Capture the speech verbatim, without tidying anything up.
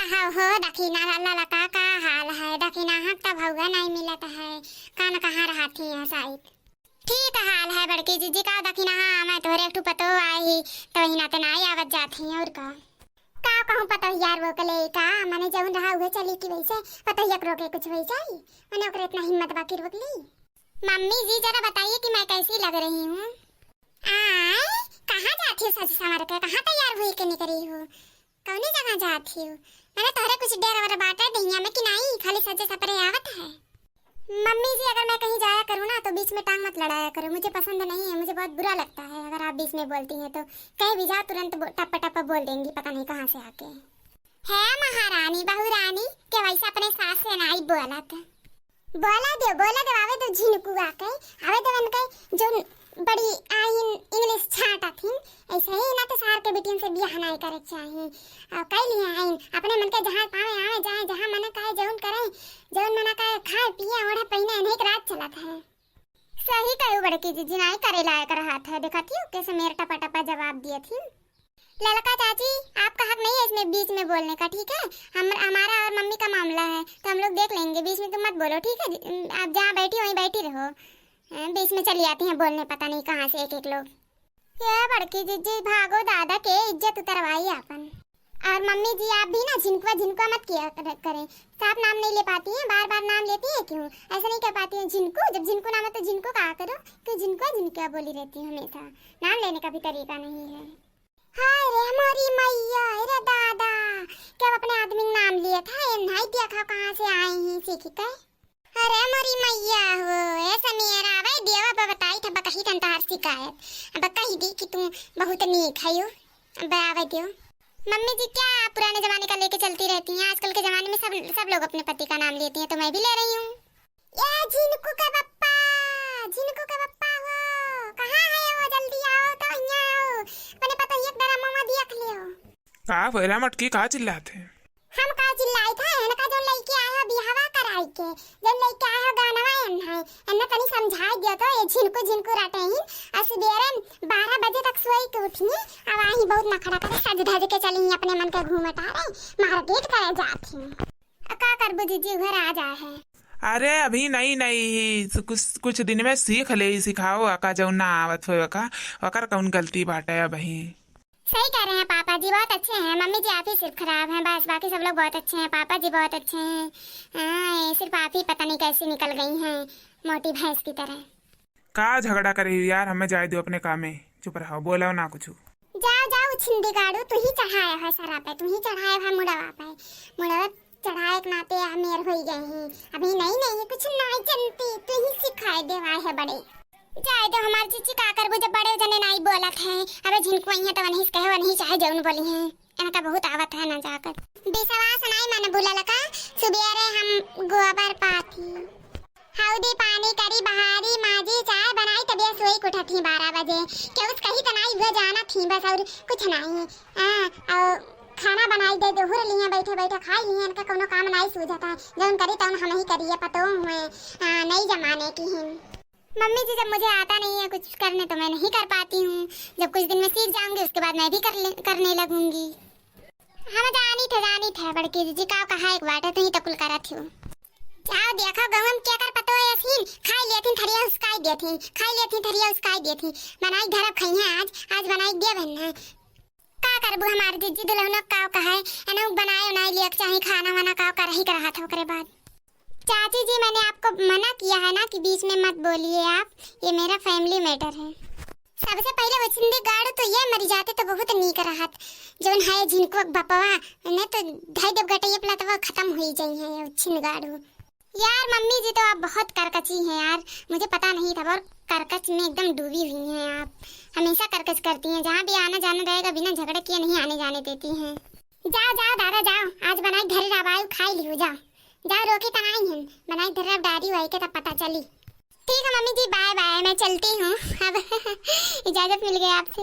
हाँ हो दखिना, ललका का हाल है? दखिना हाँ तब हउआ नहीं मिलत है, कान कहाँ रहत ही है शायद। ठीक हाल है बड़की जिज्जी, का दखिना हाँ, मैं तोहरे एक ठो पतोह आई ही, तो ही नाते नहीं आवत जात ही, और का। का कहूँ पतोहिया रोक ले का, मने जौन रहा उहे चली कि वैसे पतोहिया के रोके कुछ होइ जाई, मने ओकरे इतना हिम्मत बा कि रोक ली। मम्मी जी जरा बताइए कि मैं कैसी लग रही हूँ। आय, कहाँ जात ही सज संवर के, कहाँ तैयार हुई के निकली हो? कौनी जगह जात ही? मैंने तोहरे कुछ डेर वर बाटे दहिया में कि नहीं, खाली सजे सपरे आवत है। मम्मी जी, अगर मैं कहीं जाया करूँ ना, तो बीच में टांग मत लड़ाया करो, मुझे पसंद नहीं है, मुझे बहुत बुरा लगता है अगर आप बीच में बोलती हैं तो। कह भी जाओ, तुरंत बो-, टप टप बोल देंगी, पता नहीं कहाँ से आके। है महारानी, बहू रानी, के वैसे अपने सास से नाई बोलत। बोला दो, बोला दो, आवे दो झिनकू आके, आवे दो उनके जो बड़ी आइन English छांटत हिन, ऐसे ही ना तो सार के बिटियन से बियाह नाई करे के चाही। और कह लिए आइन, अपने मन के जहाँ पावे आवे जाए, जहाँ मन कहे जौन करे, जौन मन कहे खाए पिए ओढ़े पहिने, इन्हीं के राज चलत है। सही कहू बड़की जिज्जी, नाई करे लायक रहत है, देखत ही हो कैसे मेर टपा टपा जवाब दिए थी। ललका चाची, आपका हक नहीं है इसमें बीच में बोलने का, ठीक है? हम, हमारा और मम्मी का मामला है, तो हम लोग देख लेंगे, बीच में तुम मत बोलो, ठीक है? जि-, आप जहाँ बैठी वहीं बैठी रहो। हैं, बीच में चली आती हैं बोलने, पता नहीं कहाँ से एक एक लोग। ये बड़की जिज्जी, भागो दादा के इज्जत उतरवाई आपन। और मम्मी जी, आप भी ना झिनकुआ झिनकुआ मत किया कर-, करें, साफ नाम नहीं ले पाती हैं, बार बार नाम लेती हैं क्यों? ऐसा नहीं कह पाती हैं झिनकू, जब झिनकू नाम है तो झिनकू कहा करो, क्यों झिनकुआ झिनकुआ बोली रहती हैं हमेशा, नाम लेने का भी तरीका नहीं है। हाय रे मोरी मैया, रे दादा, क्या अपने आदमी का नाम लिया था, ये नहीं देखा कहाँ से आए हैं सीख के। अरे मोरी मैया हो, ए समीर, आवे दियो, अब बताई था बकही तन तहार शिकायत। अब कही दी कि तू बहुत नीक है यू। अब आवे दियो। मम्मी जी क्या पुराने जमाने का लेके चलती रहती हैं, आजकल के जमाने में सब, सब लोग अपने पति का नाम लेते हैं, तो मैं भी ले रही हूँ। ए झिनकू के पप्पा, झिनकू के पप्पा हो, कहाँ है वो? जल्दी आओ तो, यहाँ आओ, अपने पतोहिया के डरामा देख लियो। का भइला मटकी, का चिल्लात है? हम का चिल्लाई था, इनका जो लइके आए हो बियाहवा कराई के, जो लइके आए हो गानवा एन है, एन्ने तनी समझाई दियो तो, ये झिनकू झिनकू रटे ही, आ सुबेरे बारह बजे तक सोई के उठी, अब आई बहुत नखड़ा करे, सज धज के चली अपने मन के घूमे टारे, मार्केट करे जात ही। आ का करबू जिज्जी, घर आ जा है। अरे अभी नई नई ही, सु-, कुछ, कुछ दिन में सीख ले, सिखाओ, आका जौन ना आवत होए का, ओकर कौन गलती बाटे अबही। सही कह रहे हैं पापा जी, बहुत अच्छे हैं। मम्मी जी आप ही सिर्फ खराब हैं बस, बाकी सब लोग बहुत अच्छे हैं। पापा जी बहुत अच्छे हैं। हाँ, ये सिर्फ आप ही पता नहीं कैसे निकल गई हैं मोटी भैंस की तरह। का झगड़ा करे हो यार, हमें जाए दो अपने काम में, चुप रहो, बोलो ना कुछ। जाओ जाओ छिंदी गाड़ू, तू ही चढ़ाया है सरा पे, तू ही चढ़ाया है मुड़वा पे, मुड़वा चढ़ाए के नाते हमेर होई गए हैं। अभी नहीं नहीं कुछ नहीं जनती, तू ही सिखाए देवाए है बड़े। जाए दो हमार जिज्जी, का करबू जब बड़े जने नाई बोलत है। अबे झिनकू आई है तो वनही से कहे, वनही चाहे जौन बोली है, इनका बहुत आवत है ना जाकर। विश्वास नाई मन बुलल का, सुबेरे हम गोबर पाथी, हौदी पानी करी, बहारी माजी, चाय बनाई, तबियत सोई के उठत ही बारह बजे। केहू से कही तो नाई हुआ जाना थी बस, और कुछ नहीं। हाँ, और खाना बनाई दे, दोहर लिए बैठे बैठे खाई लिए, इनका कोनो काम नाई सूझता है, जौन करी तौन हम ही करिए, पतो हुए, हाँ, नई जमाने की हैं। मम्मी जी, जब मुझे आता नहीं है कुछ करने तो मैं नहीं कर पाती हूँ। जब कुछ दिन में सीख जाऊंगी उसके बाद मैं भी कर ले, करने लगूंगी। हम जानी थे, जानी थे बड़की जिज्जी, का कहा एक बाटे, तू ही तो कुल करत हो। जाओ देखो गहुम के कर पतो है सीन, खाई लेथिन थरिया उसकाई देथिन, खाई लेथिन थरिया उसकाई देथिन। बनाई घर अब खइहे आज, आज बनाई दे बहन। का करबू हमार जिज्जी, दुल्हनो का कहे, एनहु बनाए उनाए लिया के चाही, खाना वाना का करही के रहा था ओकरे बाद। चाची जी, मैंने आपको मना किया है ना कि बीच में मत बोलिए आप, ये मेरा family matter है। सबसे पहले वो छिंदी गाड़ू तो ये मरी जाते तो बहुत नीक रहत। जौन है झिनको बपवा, ने तो धई देव गटैया पलटवा खत्म हुई जाई है ये छिंद गाड़ू। यार मम्मी जी तो आप बहुत करकची हैं यार, मुझे पता नहीं था, और करकच में एकदम डूबी हुई हैं आप। हमेशा करकच करती हैं, जहाँ भी आना जाना रहेगा बिना झगड़े किए नहीं आने जाने देती हैं। जाओ जाओ दादा जाओ, आज बनाई धरे रवायु खाई लियो, जाओ जाओ, रोकी तनाई हैं, बनाई धरे अब डारी वाई के तब पता चली। ठीक है मम्मी जी, bye bye, मैं चलती हूँ अब। इजाजत मिल गई आपसे।